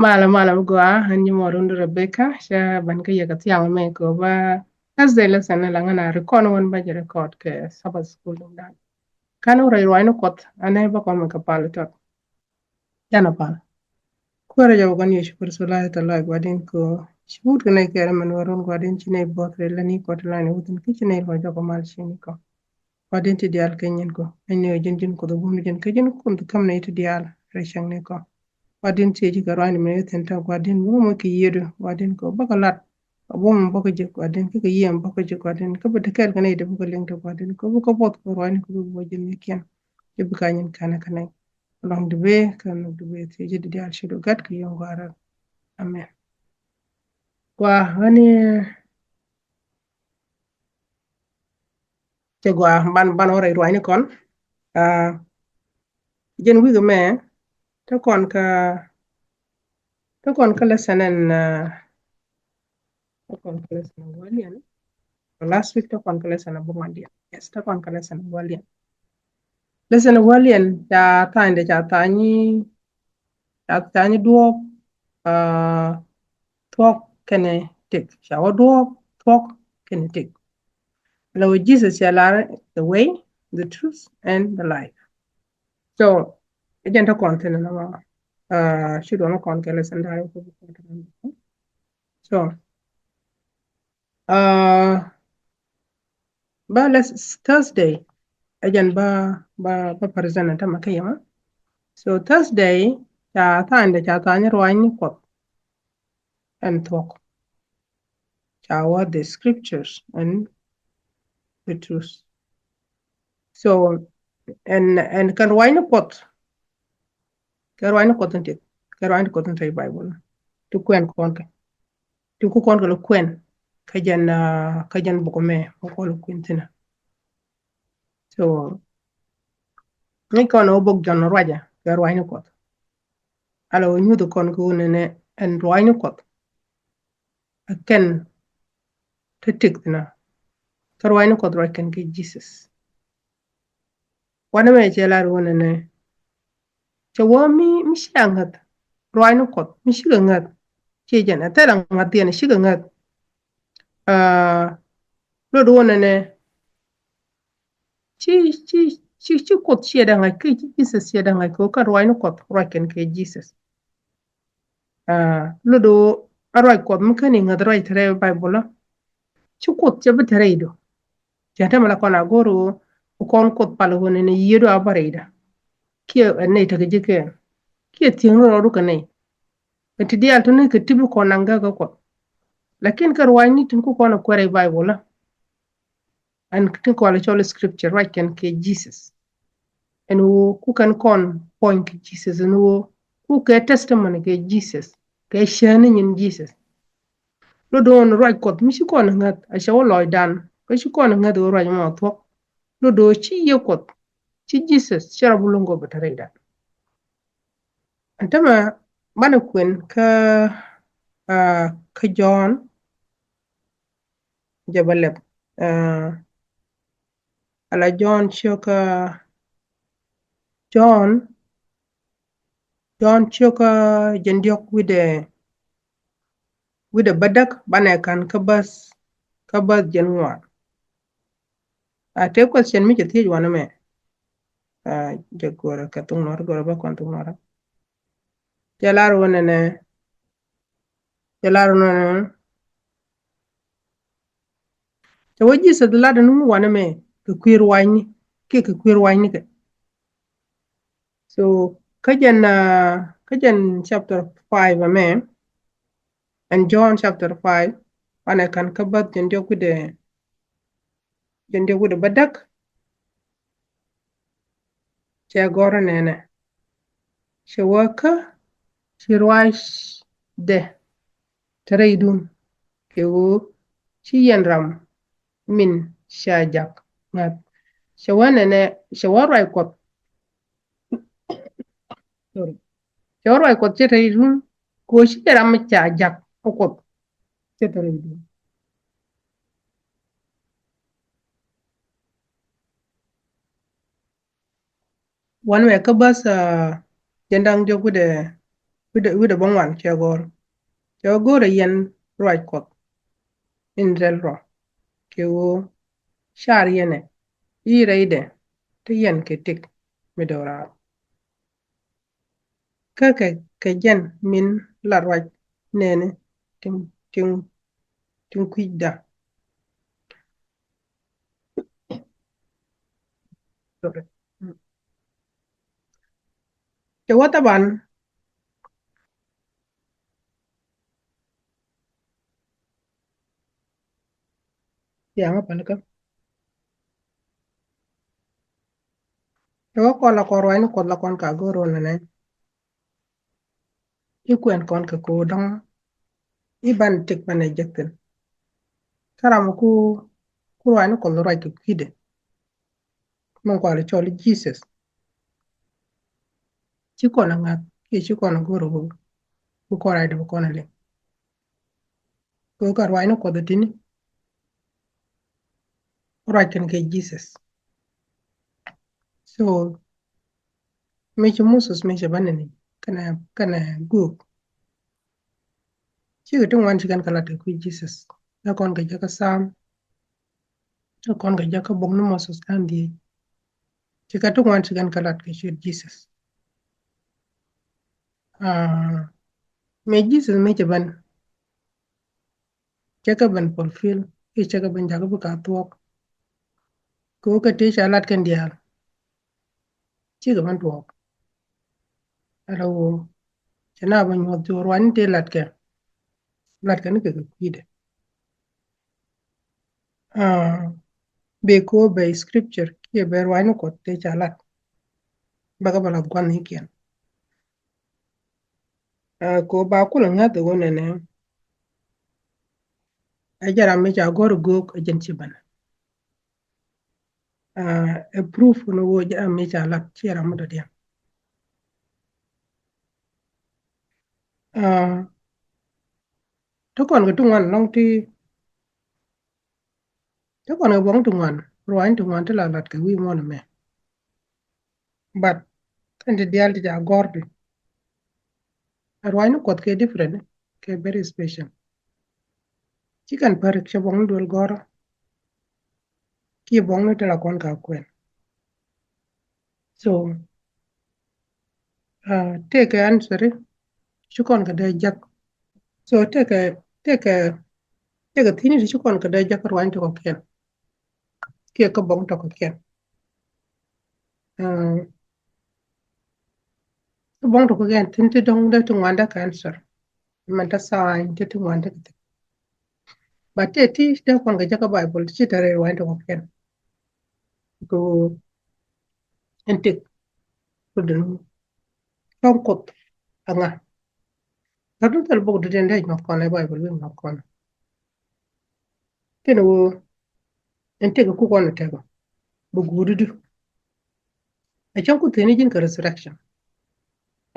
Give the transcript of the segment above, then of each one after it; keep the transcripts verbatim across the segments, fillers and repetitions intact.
Malɛ, malɛ mi gɔaa, ɛn nyi mɔ run Rebecca, cɛ ban kä yɛ kɛ thiaŋ mɛ kɛ ba Thursday lesson ni la ŋa na record wän ba jɛ record kɛ Sabbath school dum dan. Kan wä rɛy ruacni Kuɔth, anɛ ba kɔn mɛ kɛ pal tɔt. Canɛ pal. Kuäärä jɛ wä kɔn Yecu Kritho la tɛ lɔc Gua̱di̱n kɛ ci wut kɛ nɛy kɛɛrɛ mɛn wä run Gua̱di̱n ci nɛy both rɛy lɛ ni Kuɔth la ni wuthin kä ci nɛy luɔc jɔk kɛ mal ci ni kɔ. Gua̱di̱n ti diaal kɛ nyin kɔ. Ɛn ni ɣä ji̱n ji̱n Kuoth ɛ bum ni ji̱n kä ji̱n Kuoth kam ni ti diaal rɛy cäŋ ni kɔ. Gua̱di̱n ti ji̱ kɛ rua̱ny ni mɛ thi̱n tɔ Gua̱di̱n bä mɔ kɛ yiedu Gua̱di̱n kɔ bä kɛ lat. Kɛ bum bä kɛ ji̱ Gua̱di̱n kä kɛ yiem bä kɛ ji̱ Gua̱di̱n kä bä ti kɛɛl kɛ ni ti bä kɛ liŋ tɔ Gua̱di̱n kɔ bä kɛ both kɛ rua̱ny ni kɔ bä bä ji̱n ni kiɛn. Ji̱ bi ka nyin kanɛ kɛ nɛy. Lɔŋ di bee kɛ lɔŋ di bee ti ji̱ di diaal ci du gat kɛ yom gua̱a̱r. Amen. Gua hani cɛ gua ban ban wä rɛy rua̱cni kɔn. Jɛn wik mɛ te kɔn kä te kɔn kä lesson ɛn te kɔn kä lesson ɛn gualiɛn. Last week te kɔn kä lesson ɛn buŋadiɛn. Yes, te kɔn kä lesson ɛn gualiɛn. Lesson ɛn gualiɛn ca tha̱a̱ŋdɛ ca tha̱a̱ŋ nyi ca tha̱a̱ŋ nyi duɔɔk thuɔ̱k kɛnɛ tëk. Ca wä duɔɔk thuɔ̱k kɛnɛ tëk. Lɛ wä Jesus cɛ lar the way, the truth and the life. So ɛ jɛn te kɔn thin ɛn ɛmɔ. Ci duɔn kɔn kɛ lesson da̱a̱r. So ba last Thursday ɛ jɛn ba ba ba present ɛn tämɛ kä yɛmɛ. So Thursday ca tha̱a̱ŋdɛ ca tha̱a̱ŋ nyi rua̱cni Kuɔth ɛn thuɔ̱k. Ca wä the scriptures and the truth. So ɛn ɛn kɛn rua̱cni Kuɔth kɛ rua̱cni Kuɔth in tëk kɛ rua̱cni Kuɔth in tëk Bible. Ti kuɛn kɔn kɛ ti ku kɔn kɛ lɛ kuɛn kä jɛn kä jɛn buk mɛ mɛ kɔn lɛ kuɛn thinɛ. So ŋäc kɔn ɛ wä bok Jɔn ruacɛ kɛ rua̱cni Kuɔth. Ala wä nyuth kɔn kɛ wä nɛnɛ ɛn rua̱cni Kuɔth. Ɛ kɛn te tëk thinɛ kä rua̱cni Kuɔth ruac kɛn kɛ Jesus. Wanɛ mɛ cɛ lar wä nɛnɛ cɛ wä mi mi cia ŋäth rua̱cni Kuɔth mi cikɛ ŋäth. Ciɛ jɛn ɛ thɛl ɛ ŋa̱thiɛn cikɛ ŋäth. Lot wä nɛnɛ ci ci ci ci Kuoth ciɛ dee ŋa̱c kä ci Jesus ciɛ dee ŋa̱c kɛ wä kä rua̱cni Kuɔth ruac kɛn kɛ Jesus. Lot wä a ruac Kuɔth mi ken iŋäth ruac te rɛy Bible la ci Kuoth cɛ bi te rɛy do. Cɛ te mi la kɔn a go̱r wä kɔn Kuoth pal wä nɛnɛ yiedu a bä rɛy da. Kiɛ ɛ nɛy tekɛ ji̱ kɛ kiɛ thiäŋni rɔɔdu kɛ nɛy. Kɛ ti diaal tuni kɛ ti bi kɔn naŋ gäk kä Kuɔth. Lakin kɛ rua̱cni tin ku kɔn a kuɛrɛ Bible la. Ɛn tin kɔn a cɔl scripture ruac kɛn kɛ Jesus. Ɛn wä ku kɛn kɔn puɔ̱ny kɛ Jesus ɛn wä ku kɛ testimony kɛ Jesus kɛ cääni nyin Jesus. Lot do̱n ruac Kuɔth mi ci kɔn ŋäth a cɛ wä lɔcdan kä ci kɔn ŋäth wä ruac mɔ thuɔ̱k. Lot do̱ ci Yiëë Kuɔth ci Jesus ci rɔ bi luŋ kɔ bi te rɛydan. Ɛn tämɛ banɛ kuɛn kä kä Jɔ̱ɔ̱n. Jɛ bä lɛp ala Jɔ̱ɔ̱n ciökä Jɔ̱ɔ̱n Jɔ̱ɔ̱n ciökä jɛn diɔ̱k wi̱dɛ wi̱dɛ bädäk banɛ ka̱n kä bäth kä bäth jɛn ŋuan. A te question mi cɛ thiec wanɛ mɛ. Jɛ görä kɛ thuk nuɔrä görä bä kɔn thuk nuɔrä. Cɛ lar wä nɛnɛ cɛ lar wä nɛnɛ. Cɛ wä Jesus lat ni ŋu wanɛ mɛ kɛ kui̱ rua̱cni kiɛ kɛ kui̱ rua̱cni kɛ. So kä jɛn kä jɛn chapter five ɛmɛ. Ɛn Jɔ̱ɔ̱n chapter five wanɛ ka̱n kä bäth jɛn diɔ̱k wi̱dɛ jɛn diɔ̱k wi̱dɛ bädäk. Cɛ gɔ̱rä nɛnɛ cɛ wä kä ci ruacdɛ te rɛydun kɛ ɣöö ci yɛn ram min cia jak ŋäth. Cɛ wä nɛnɛ cɛ wä ruac Kuɔth. Cɛ wä ruac Kuɔth cɛ te rɛydun kɛ ɣöö ci yɛn ram min cia jak kä Kuɔth cɛ te rɛydun. Wanɛ mɛ kä bäth jɛn da̱ŋ diɔ̱k wi̱dɛ wi̱dɛ, wi̱dɛ bäŋuan cɛ gɔ̱r. Cɛ wä go̱rɛ yɛn ruac Kuɔth in rɛl rɔ kɛ ɣöö car yɛnɛ i̱ rɛydɛ te yɛn kɛ tëk mi do̱raar. Kä kɛ, kɛ jɛn min la ruac nɛɛni tin, tin, tin kui̱cda. Sorry. Cɛ wä thaban. Yaŋä pälikä. Cɛ wä kɔn la kɔn ruac ni Kuɔth la kɔn ka go̱o̱r wä nɛnɛ. I̱ kuɛn kɔn kɛ ko̱o̱r dɔ̱ŋ i̱ ban tëk banɛ jek thi̱n. Kä ram ku, ku ruac ni Kuɔth ruac kɛ kui̱dɛ. Min kual cɔl i̱ Jesus. Ci kɔn a ŋa̱th kiɛ ci kɔn a go̱r a ɣöö bi kɔn ruacdɛ bi kɔn a liŋ. Kɛ ɣöö kɛ ruac ni Kuɔth a ti̱ni ruac kɛn kɛ Jesus. So mëë ci Moses mëë cɛ bä nɛni kɛnɛ, kɛnɛ gök. Cikɛ ti ŋuan ci kɛn kɛ lat kɛ kui̱ Jesus. Kä kɔn kɛ jɛ kä Sam. Kä kɔn kɛ jɛ kä bok ni Moses da̱ŋ dhieec. Cikɛ ti ŋuan ci kɛn kɛ lat kɛ ciöt Jesus. Ah, mëë Jesus mëë cɛ ben. Cɛ kɛ ben fulfill, kiɛ cɛ kɛ ben jakä bi ka thuɔk. Kɛ ɣöö kɛ tëë ca lat kɛn diaal. Cikɛ ben tuɔɔk. Ala ɣöö cɛ na bä nyuɔth cu ruac ni tëë latkɛ. Latkɛ ni kɛ kɛ kui̱dɛ. Ah, bɛ ko̱o̱p bɛ scripture kiɛ bɛ ruac ni Kuɔth tëë ca lat. Bäkɛ bä lath gua̱n ni kiɛn. Ah, ko̱o̱p ba kulɛ ŋa̱th ɛ ɣöö nɛnɛ. Ɛ jɛ ram mi ca gɔ̱r ɛ göök ɛ jɛn ci bänɛ. Ah, ɛ proof ni ɣöö jɛ ram mi ca lat ci ram mi dɔ̱diɛn. Ah, te kɔn kɛ ti ŋuan lɔŋ ti, te kɔn kɛ buɔ̱ŋ ti ŋuan, ruac ti ŋuan ti la lat kɛ wi̱i̱ muɔ̱n ɛmɛ. But kɛn ti diaal ti ca gɔ̱r ti. Ɛ ruac ni Kuɔth kɛ different, kɛ very special. Ci kɛn pärik cɛ buɔ̱ŋ ni duel gɔ̱rä. Kiɛ buɔ̱ŋ ni ti la kɔn ka kuɛn. So, ah, tekɛ answer ci kɔn kɛ dee jak. So tekɛ, tekɛ, tekɛ thi̱n ti ci kɔn kɛ dee jak ruac ti kɔ̱kiɛn. Kiɛ kä buɔ̱ŋ tɔ̱ kɔ̱kiɛn. Ah, kä buɔ̱ŋ tɔ̱ kɔ̱kiɛn thi̱n ti dɔ̱ŋ dee ti ŋuan dee kɛ answer. Mɛn te sign ti ti ŋuan te kɛ thi̱n. But te ti dee kɔn kɛ jɛ kä Bible ci te rɛy ruac te kɔ̱kiɛn. Kɛ ɣöö ɛn tëk rut ɛn ɣöö cɔŋ Kuoth aŋa. Kä dun thil bok dee dee nyuɔth kɔn ɛ Bible wi̱i̱ nyuɔth kɔn. Kɛn ɣöö ɛn tëk ku kɔn ɛ tɛk ɔ bi guut idu. Ɛ cäŋ ku thi̱n i̱ ji̱n kɛ resurrection.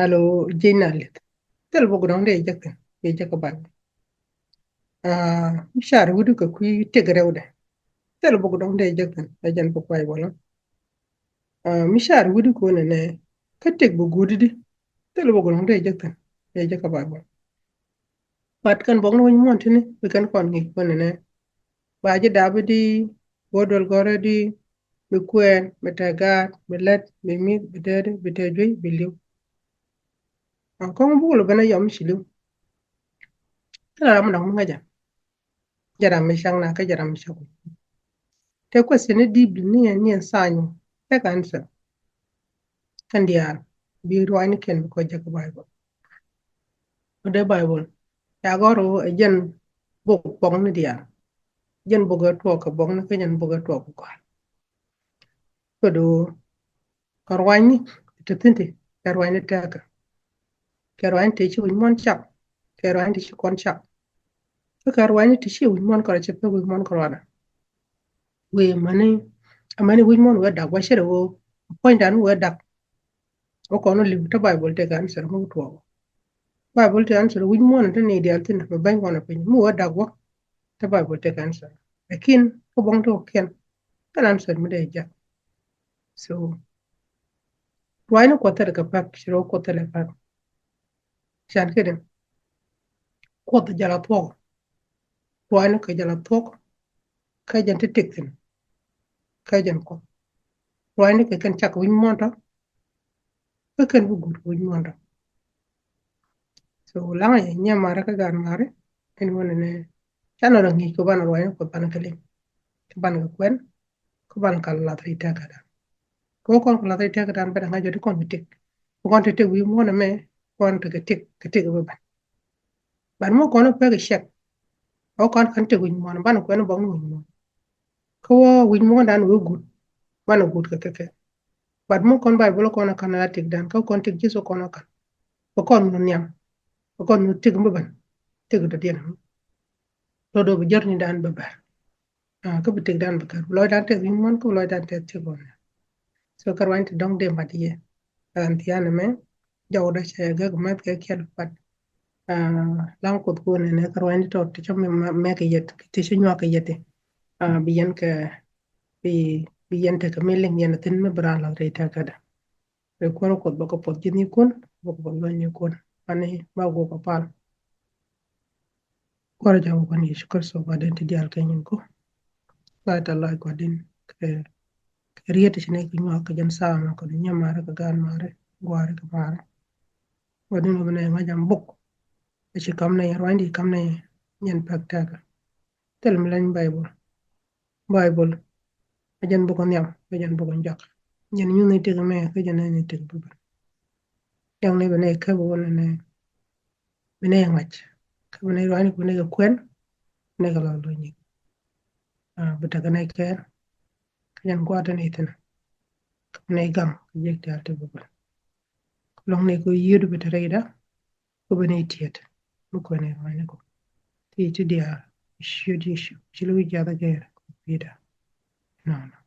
Alo jiɛc na li̱th. Thil bok dɔ̱ŋ dee jek thi̱n, dee jek kä Bible. Ah, mi car wi̱du kɛ kui̱ tëk rɛwdɛ. Thil bok dɔ̱ŋ dee jek thi̱n, ɛ jɛn bok Bible. Ah, mi car wi̱du kɛ wä nɛnɛ kä tëk bi guut idu. Thil bok dɔ̱ŋ dee jek thi̱n, dee jek kä Bible. But kɛn buɔ̱k ni wi̱c muɔ̱ɔ̱n ti̱ni bi kɛn kɔn ŋi̱i̱c kɔn nɛnɛ. Ba ji̱ dap i̱di, wä duel gɔ̱rä i̱di, bi kuɛɛn, bi tɛk gaat, bi lät, bi mi̱th, bi däädi, bi tɛk juey, bi li̱w. Ɔn kɔŋ buk lɔ ben a yɔm ci li̱w. Thilɛ ram mi dɔ̱ŋ mi ŋäcä. Jɛ ram mi cak na kä jɛ ram mi cak. Te question ni deep ni ɛn ni ɛn sign tek answer. Kɛn diaal bi ruac ni kɛn bi kɔc jɛ kä Bible. Kä dee Bible ca gɔr ɛ jɛn bok buɔk ni diaal. Jɛn bok ɛ tuɔɔk kɛ buɔk ni kä jɛn bok ɛ tuɔɔk kɛ gɔ̱a̱r. Kä dee kɛ ruacni te thi̱n ti kɛ ruacni tɛkɛ. Kɛ ruacni te ci wi̱c muɔ̱n cak kɛ ruacni te ci kɔn cak. Kä kɛ ruacni te ci wi̱c muɔ̱n kɛ rɔ cɛ pek wi̱c muɔ̱n kɛ ruacni. Wëë mäni amäni wi̱c muɔ̱n wëë dak wä cɛrɛ wä puɔ̱nydan wëë dak. Wä kɔn wä li̱w te Bible tekɛ answer mi wä tuɔɔk. Bible tekɛ answer wi̱c muɔ̱n te ni diaal thi̱n mi bäny kɔn a piny mi wä dak wä. Te Bible tekɛ answer. Lakin kä buɔ̱ŋ te kɔ̱kiɛn kɛn answer mi dee jak. So ruacni Kuɔth thilɛ kɛ pak ci rɔ Kuɔth thilɛ pak. Can kɛ dee Kuoth jɛ la thuɔk. Ruaacni kɛ jɛ la thuɔk. Kä jɛn ti tik thin. Kä jɛn Kuoth ruaacni kɛ kɛn cak wi̱c muɔ̱ɔ̱n tɔ. Kä kɛn bi guut wi̱c muɔ̱ɔ̱n tɔ. So laŋ yɛ nyɛ mari kä gaat mari. Ɛn ŋuɔ̱n ni canɛ rɔ ŋi̱i̱c kɛ banɛ ruaacni Kuoth banɛ kɛ liŋ. Kɛ banɛ kɛ kuɛn. Kɛ banɛ kɛ lath rɛy tɛkädan. Kɛ kɔn kɛ lath rɛy tɛkädan bɛ dɛ ŋa̱c jɔ ti kɔn kɛ tik. Kɛ kɔn ti tik wi̱i̱ muɔ̱ɔ̱n ɛmɛ kɔn ti kɛ tik kɛ tik bɛ ben. But mɔ kɔn pek kɛ cɛk. Ɔ kɔn kɛn tik wi̱i̱ muɔ̱ɔ̱n banɛ kuɛn bɔk ni wi̱i̱ muɔ̱ɔ̱n. Kä wä wi̱c muɔ̱ɔ̱ndan wee guut banɛ guut kɛ kɛkɛ. But mɔ kɔn Baibol kɔn a kan a tikdan kä kɔn tik Jisu kɔn a kan. Bɛ kɔn nu nhiam. Bɛ kɔn nu tik mi ben. Tik dɔ̱diɛn mi. Lɔ dɔ bi jär ni dan bɛ bɛr. Kä bi tik dan bɛ kɛr bi lɔc dan tek wi̱c muɔ̱ɔ̱n kä bi lɔc dan tek tik ɣɔn. So kä ruany ti dɔ̱ŋ dee mat yɛ. Ran thian mɛ jɔw dɔ cɛ gɛk mɛth kɛ kiɛl pat. Laŋ Kuoth kun ɛnɛ kä ruany ti tɔt ti cä mɛ kɛ yet ti cä nyuak kɛ yet ti. Bi yɛn kɛ bi bi yɛn tekɛ mi liŋ yɛn thin mi bi raan lath rɛy tɛkädä. Rɛy Kuäär Kuoth bä kɛ puɔth ji̱n ikun bä kɛ puɔth luɔny ikun. Ani ba guk kɛ pal. Kuäär jɛ wä kɔn Yecu Kritho ba den ti diaal kɛ nyin ku. Lɔc ta lɔc kɔn din kɛ kɛ riet ti ci ne kɛ nyuak kɛ jɛn saa ma kɔn nyɛ mari kɛ gaan mari guari kɛ mari. Kɔn din wä bi ne ŋa̱c am buk. Ci kam ne ruany di kam ne nyɛn pɛk tɛkä. Thil mi leny Baibul. Baibul a jɛn buk nhiam a jɛn buk jɔak. Jɛn nyuth ni tik mɛ kä jɛn ni tik bi ben. Jɛn ni bi ne kɛ bi wun ni bi ne ŋac kä bi ne ruani bi ne kɛ kuɛn. Bi ne kɛ lɔ lɔ nyik. Bi tekɛ ne kɛɛr kä jɛn gua̱a̱tɛ ni thin. Kä bi ne gaŋ kä jek diaal ti bi ben. Lɔŋ ni kɛ yiöt bi te rɛyda. Kä bi ni tiet mi kuɛn ni ruani kɔ ti ti diaal. Ciöt Yecu ci li wi̱c jath a gɛɛr kɔ Pita. Nɔnɔ.